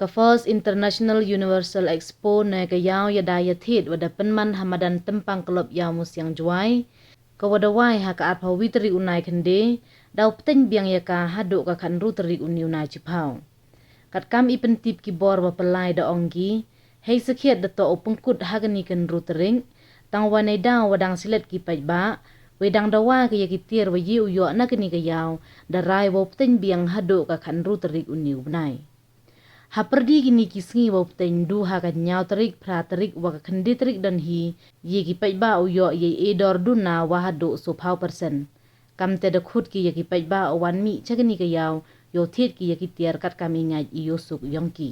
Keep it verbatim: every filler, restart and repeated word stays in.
Ka First International Universal Expo ne ka yaw yada yathied wa da pynman ha madan Tympang Club Iawmusiang Jowai, ka wa da wai ha ka arphaw wi tarik u Naikhynde, daw pteiñ biang ya ka hadooh ka khatynru tarik u ni u Naichiphaw. Katkam i pyntip ki bor wa pynlai da ong ki, hei sakhiat da toh u pynkut ha kani ka ynru tarik, tang wa neidaw wa dang silet ki paidbah, wei dang dawa ki ya ki tiar wa ye u yoh na kani ka yaw, da rai wow pteiñ biang hadooh ka khatynru tarik u ni u bnai. Hapyrdi kini ki sngi wow pteiñ du ha ka ynñiaw tarik, phra tarik wa ka khynde tarik don hi, ye ki paidbah u yoh yei e dor duna wa hadooh soophaw persen. Kamte da khut ki ya ki paidbah u wan mih cha kani ka yaw, yow thied ki ya ki tiar katkam i ngait i yow suk yong ki.